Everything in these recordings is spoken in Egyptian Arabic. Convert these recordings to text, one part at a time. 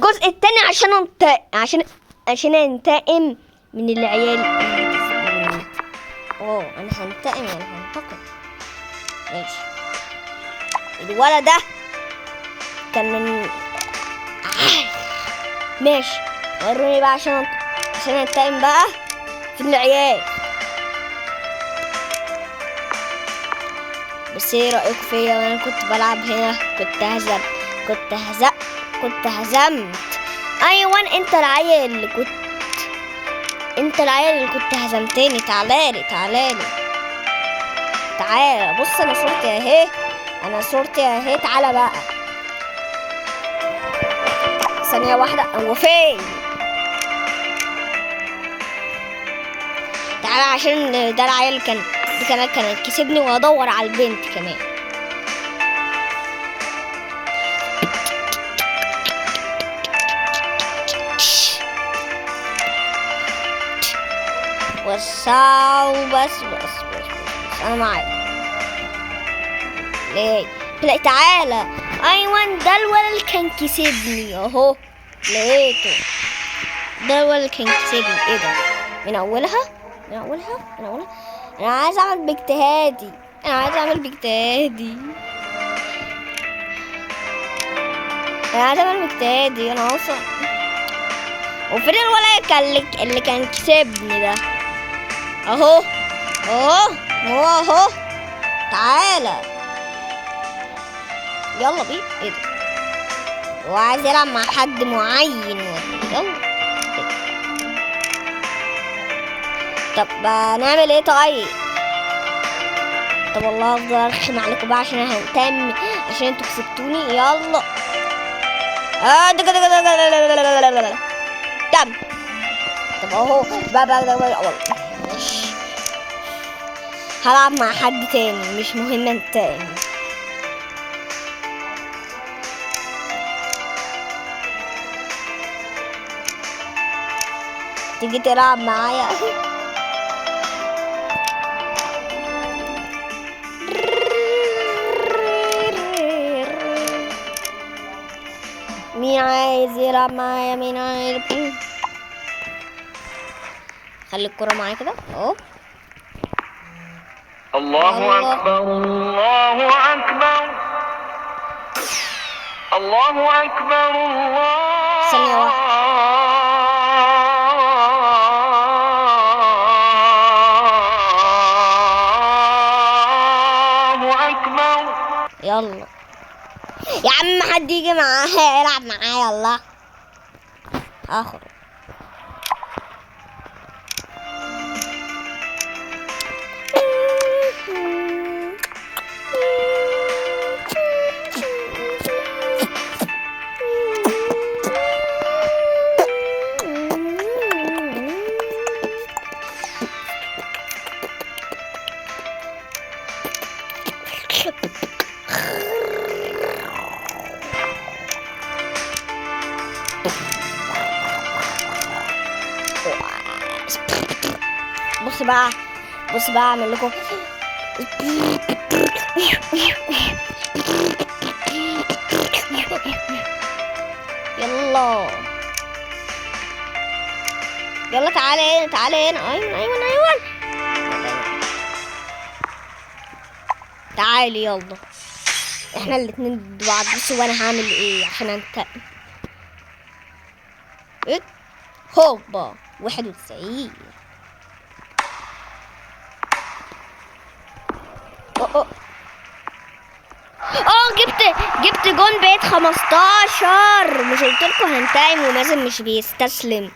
الجزء التاني عشان عشان انتقم من العيال اللي كسبوني. انا هنتقم، يعني هنتقم. ماشي، الولد ده كان من ماشي، وروني بقى عشان انتقم بقى في العيال. بس ايه رأيكم فيا وانا كنت بلعب هنا؟ كنت هزمت. ايوه انت العيل اللي كنت هزمتني. تعالالي تعالالي تعالى. بص انا صورتي اهي، تعالى بقى. ثانية واحدة، هو فين؟ تعالى عشان ده العيل كان كسبني، وادور على البنت كمان. وسعوا بس بس بس بس انا معاك. ليه؟ لا تعالى. ايوه ده الولد اللي كان كسبني اهو، لقيته. ده الولد اللي كان كسبني. ايه ده؟ من اولها من اولها من اولها. انا عايز اعمل باجتهادي، انا اصلا. وفين الولد اللي كان كسبني ده؟ اهو اهو هو اهو. تعالى يلا بينا. ايه ده؟ هو عايز يلعب مع حد معين ولا؟ يلا. طب نعمل ايه طيب؟ طب والله افضل ارخم عليكم بقى عشان هنتم، عشان انتوا كسبتوني. يلا. تم. طب اهو بقى ماشي، هلعب مع حد تاني، مش مهم انتقم. تيجي تلعب معايا؟ مين عايز يلعب معايا؟ مين عايز؟ خلي الكرة معايا كده اهو. الله أكبر الله أكبر الله أكبر الله. ثانية واحدة. الله أكبر. يلا يا عم، حد يجي معايا يلعب معايا. يلا اخرج. بص بقى اعمل لكم. يلا يلا تعالى هنا، تعالى هنا. ايوه ايوه ايوه تعالي. يلا احنا الاتنين ضد بعض. بصوا وانا هعمل ايه عشان انتقم. ايه هوبا 91. جبت جون بقيت 15. مش قلت لكم هنتقم ومازن مش بيستسلم.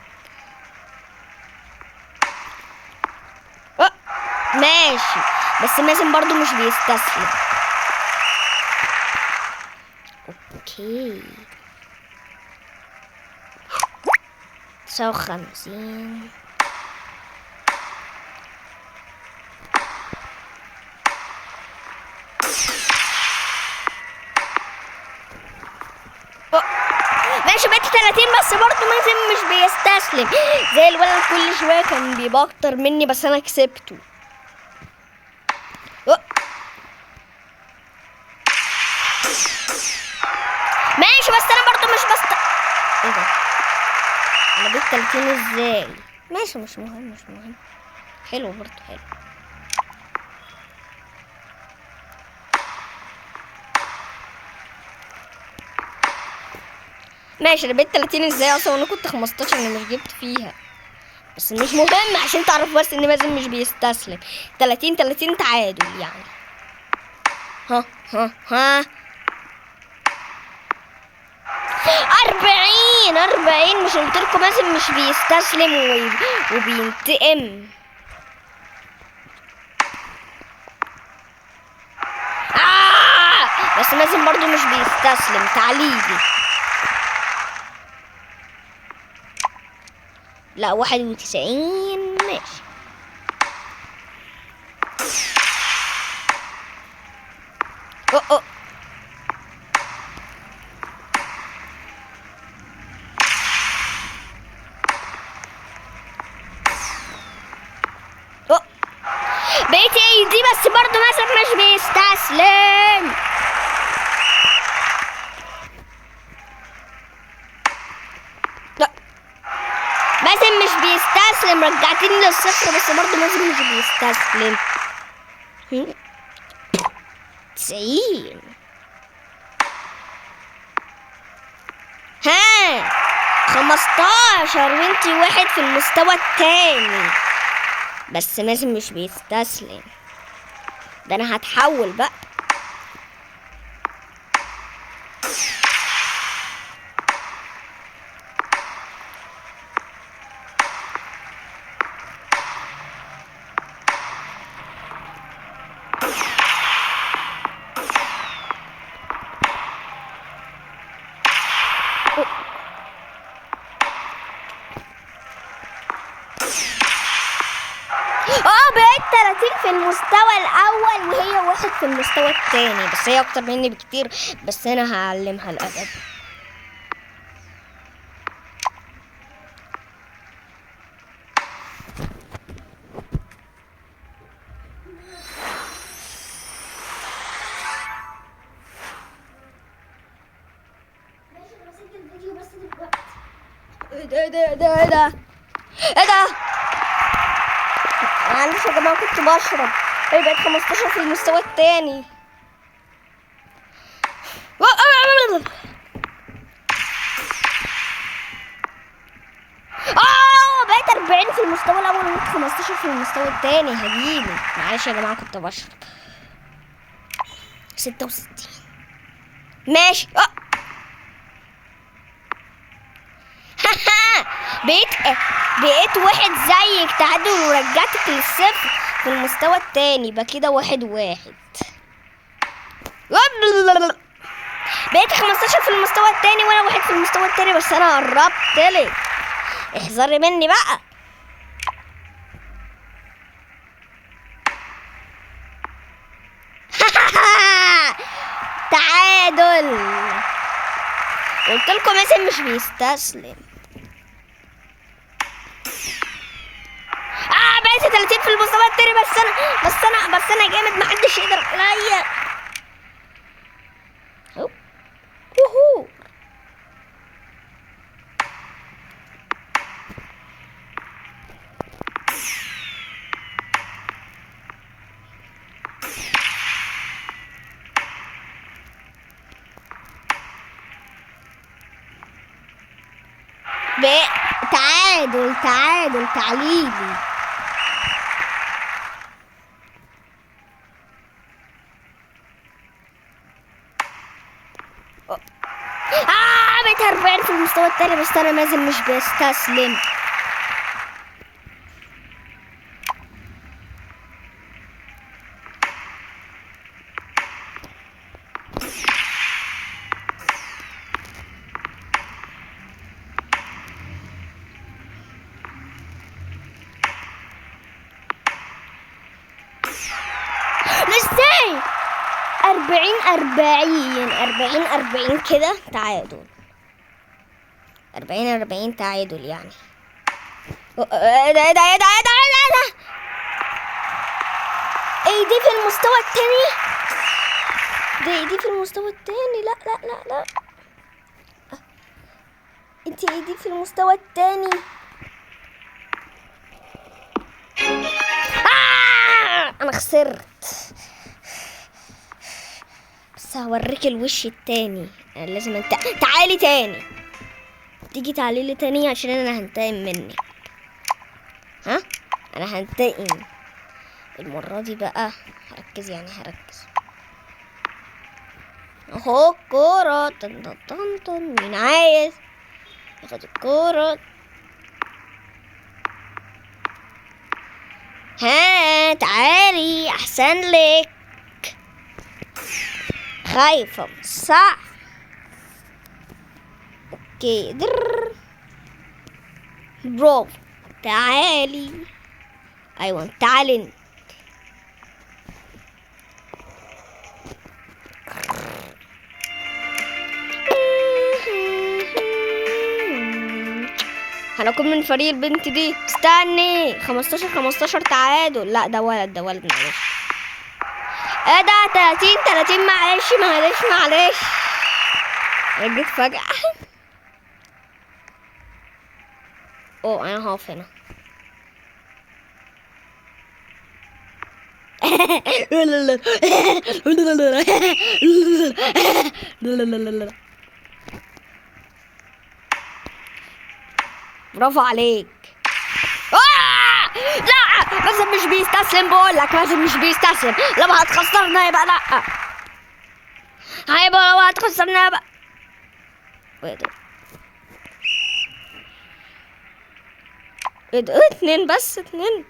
ماشي، بس مازن برضو مش بيستسلم. okay 59. ماشي بقيت 30، بس برضه مازن مش بيستسلم زي الولد كل شوية كان بيبقى اكتر مني، بس انا كسبته. ماشي بس انا برضه مش ايه ده؟ انا بقيت 30 ازاي؟ ماشي مش مهم مش مهم. حلو برضه حلو. ماشي انا بقيت 30 ازاي اصلا وانا كنت 15؟ انا مش جبت فيها، بس مش مهم عشان تعرف بس ان مازن مش بيستسلم. 30 30 تعادل يعني. ها ها ها 40 40. مش قلت لكم مازن مش بيستسلم وبينتقم؟ بس مازن برضو مش بيستسلم. تعليلي لا 91. ماشي أو أو. أو. بقيت ايه دي؟ بس برضو مثلا مش بيستسلم. لا مازن مش بيستسلم، رجعتني للصفر بس برضو مازن مش بيستسلم. 90. ها 15 وانتي واحد في المستوى التاني. بس مازن مش بيستسلم، ده انا هتحول بقى. بقيت 30 في المستوى الاول وهي واحد في المستوى الثاني، بس هي اكتر مني بكتير، بس انا هعلمها الادب. ماشي انا بسجل الفيديو بس دلوقتي. ايه ده ايه ده ايه ده ايه ده ايه ده؟ معلش يا جماعة كنت بشرب. ايه بقت 15 في المستوى الثاني. بقيت 40 في المستوى الاول وانت 15 في المستوى الثاني. هجيلي معلش يا جماعة كنت بشرب. 66. ماشي. بقيت واحد زيك تعادل ورجعتك للصفر في المستوى التاني. يبقى كده 1-1. بقيت 15 في المستوى التاني وانا واحد في المستوى التاني، بس انا قربت لك. احذري مني بقى. تعادل. قلت لكم مازن مش بيستسلم. بقيت 30 في المستوى التاني، بس انا جامد، محدش يقدر عليا. وهو تعادل تعادل تعليلي. بقيت 40 في المستوى التاني، بس انا مازن مش بستسلم. ازاي 40 40 40 40 كده تعادل. 40 40 تعادل يعني. ايه ده ايه ده ايه ده ايه ده ايه ده؟ ايه دي في المستوى التاني؟ دي في المستوى التاني. لا لا لا لا، البنت ايه دي في المستوى التاني. انا خسرت، بس هوريك الوش التاني. انا لازم انت تعالي تاني، تيجي تعالي لي تاني عشان انا هنتقم منك. ها انا هنتقم المرة دي بقى. هركز يعني هركز. اهو الكورة، طن طن طن طن. مين عايز ياخد الكورة؟ ها تعالي احسن لك. خايفة صح؟ okay در برافو. تعالي، ايوه تعالي انت. هنكون من فريق البنت دي. استني، 15 15 تعادل. لا ده ولد، ده ولد معلش. ايه ده 30 30 معلش معلش معلش، رجعت فجأة. اوه انا هقف هنا. برافو عليك. لا مازن مش بيستسلم، بقول لك مازن مش بيستسلم. لو هتخسرنا يبقى لا، هيبقى لو هتخسرنا يبقى ايه ده؟ ايه ده؟ 2 بس، 2.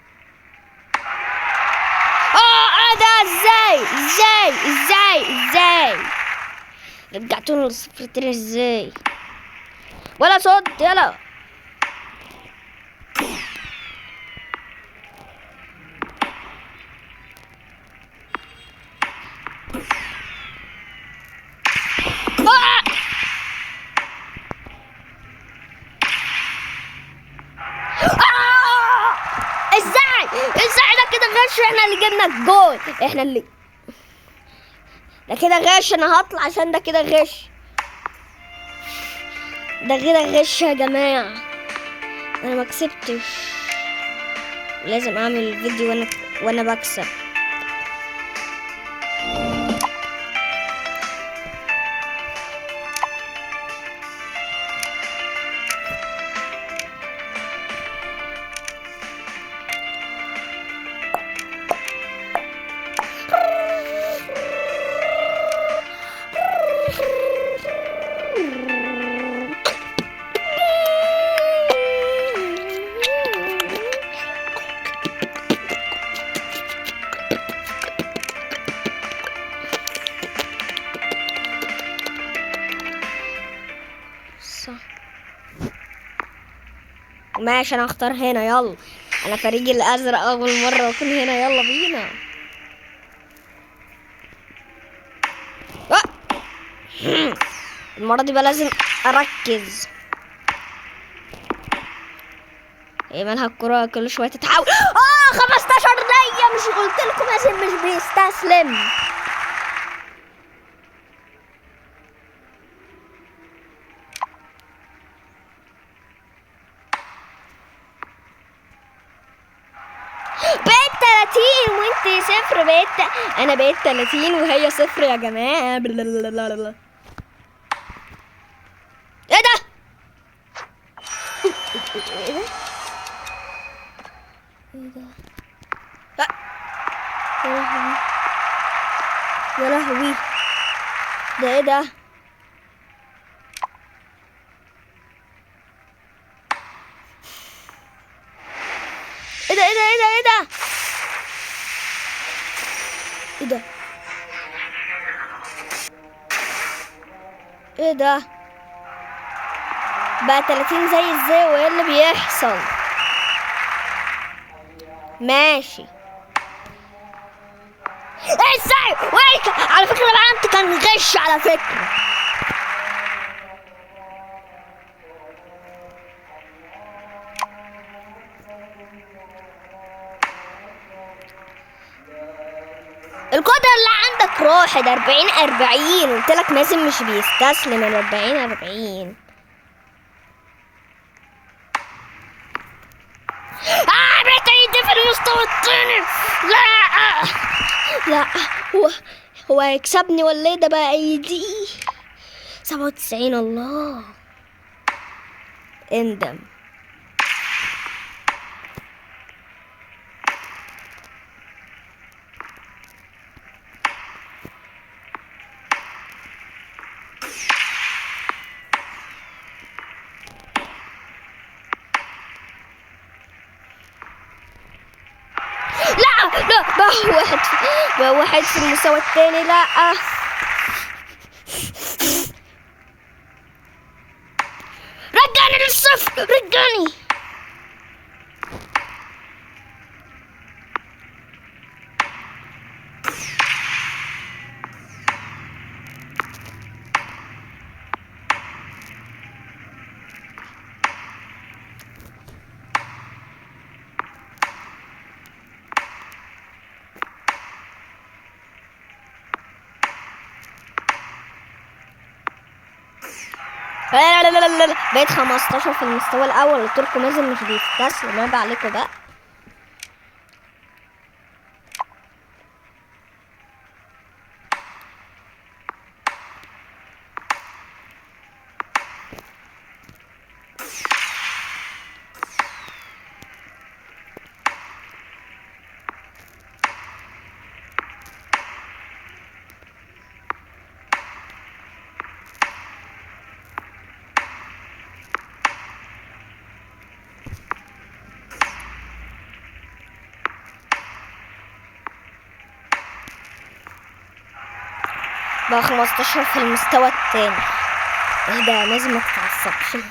ايه ده؟ ازاي ازاي ازاي ازاي رجعتونا للصفر تاني؟ ازاي؟ ولا صد. يلا ازاي ده كده غش؟ احنا اللي جبنا الجول، احنا اللي ده كده غش. انا هطلع عشان ده كده غش، ده كده غش يا جماعة. انا ما كسبتش، لازم اعمل فيديو وانا بكسب. ماشي انا هختار هنا. يلا انا فريق الازرق اول مرة اكون هنا. يلا بينا. المرة دي بقى لازم اركز. ايه مالها الكره كل شوية تتحول؟ 15 ليا. مش قلت لكم لازم مش بيستسلم؟ بقيت 30 وانت صفر. بقيت انا بقيت 30 وهي صفر يا جماعة. ايه ده؟ ايه ده؟ ايه ده؟ لا يا لهوي يا لهوي، ده ايه ده؟ ايه ده ايه ده ايه ده ايه ده؟ ايه ده؟ ايه ده؟ بقى 30 زي ازاي؟ وايه اللي بيحصل؟ ماشي ازاي؟ ويك على فكرة بقى انت كان غش على فكرة. القدرة اللي عندك راحت. 40 40 قلت لك مازن مش بيستسلم. 40 40. بقيت في المستوى الثاني. لا لا، هو هيكسبني ولا ايه؟ ده بقى ايدي 97. الله، اندم. لا لا، بقى واحد في المستوى الثاني. لا، رجعني للصفر، رجعني. لا لا لا لا لا، بقيت 15 في المستوى الاول. قلت لكم مازن مش بيستسلم، عيب عليكم بقى. بقى 15 في المستوى الثاني. اهدى يا مازن، ما تتعصبش.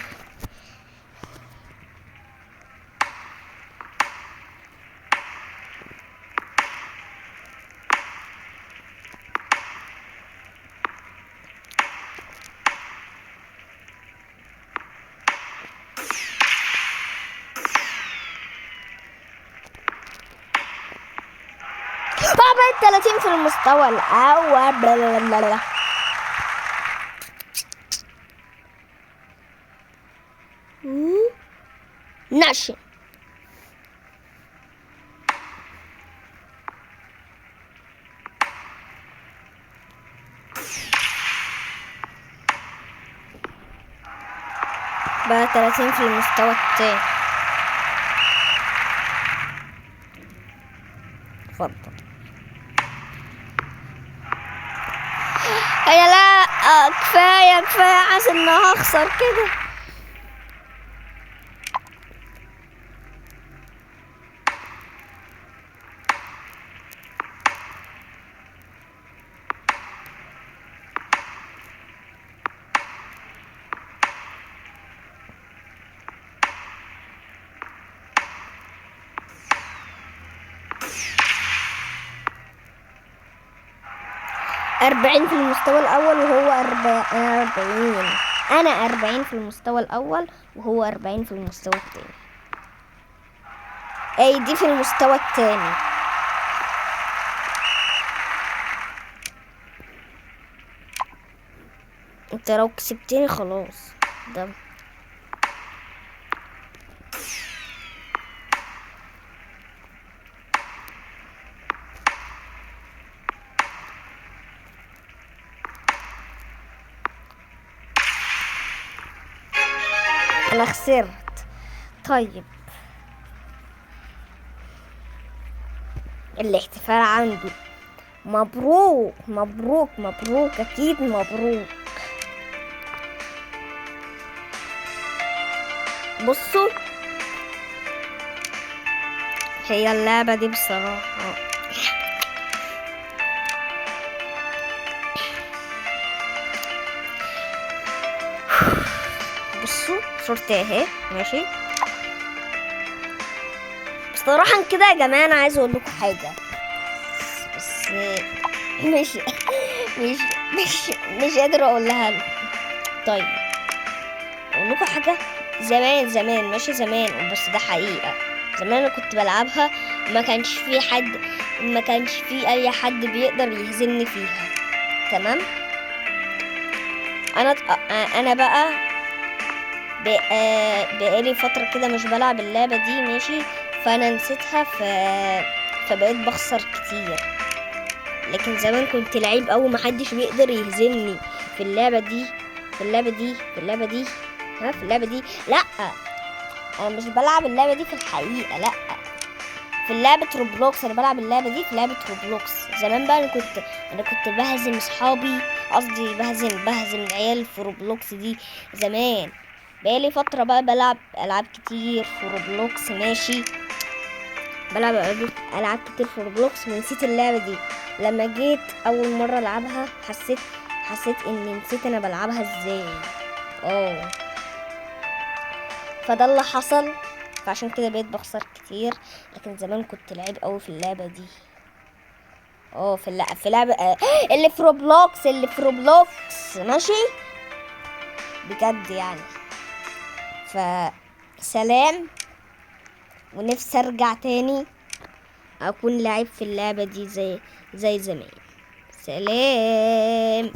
بقى 30 في المستوى الأول. بلا بلا بلا بلا. ناشي. بقى 30 في المستوى الثاني. اتفضل. يا لا، كفاية كفاية، حاسس ان هخسر كده. أربعين في المستوى الأول وهو 40. أنا 40 في المستوى الأول وهو 40 في المستوى الثاني. أي دي في المستوى الثاني. أنت لو كسبتني خلاص ده. أنا خسرت. طيب الاحتفال عنده. مبروك مبروك مبروك، أكيد مبروك. بصوا هي اللعبة دي بصراحة بصوا صورتي اهي، ماشي. بصراحة كده يا جماعة انا عايز اقول لكم حاجة، بس مش مش مش مش قادر اقولها لكم. طيب اقول لكم حاجة، زمان زمان ماشي، زمان بس ده حقيقة، زمان انا كنت بلعبها ما كانش في حد، ما كانش في اي حد بيقدر يهزمني فيها، تمام. انا بقى بقالي فترة كده مش بلعب اللعبة دي، ماشي. فانا نسيتها، فبقيت بخسر كتير. لكن زمان كنت لعيب قوي، محدش بيقدر يهزمني في اللعبة دي، في اللعبة دي، في اللعبة دي، ها، في اللعبة دي. لا، انا مش بلعب اللعبة دي في الحقيقة، لا، في لعبة Roblox. انا بلعب اللعبة دي في لعبة Roblox. زمان بقى انا كنت بهزم اصحابي، قصدي بهزم العيال في Roblox دي زمان. بقالي فترة بقى بلعب العاب كتير في Roblox، ماشي، بلعب العاب كتير في Roblox ونسيت اللعبة دي. لما جيت اول مرة العبها حسيت اني نسيت انا بلعبها ازاي. فده اللي حصل، فعشان كده بقيت بخسر كتير. لكن زمان كنت لعيب قوي في اللعبة دي. في لعبة اللي في Roblox، اللي في Roblox، ماشي، بجد يعني. فسلام، ونفسي ارجع تاني اكون لعيب في اللعبة دي زي زمان. سلام.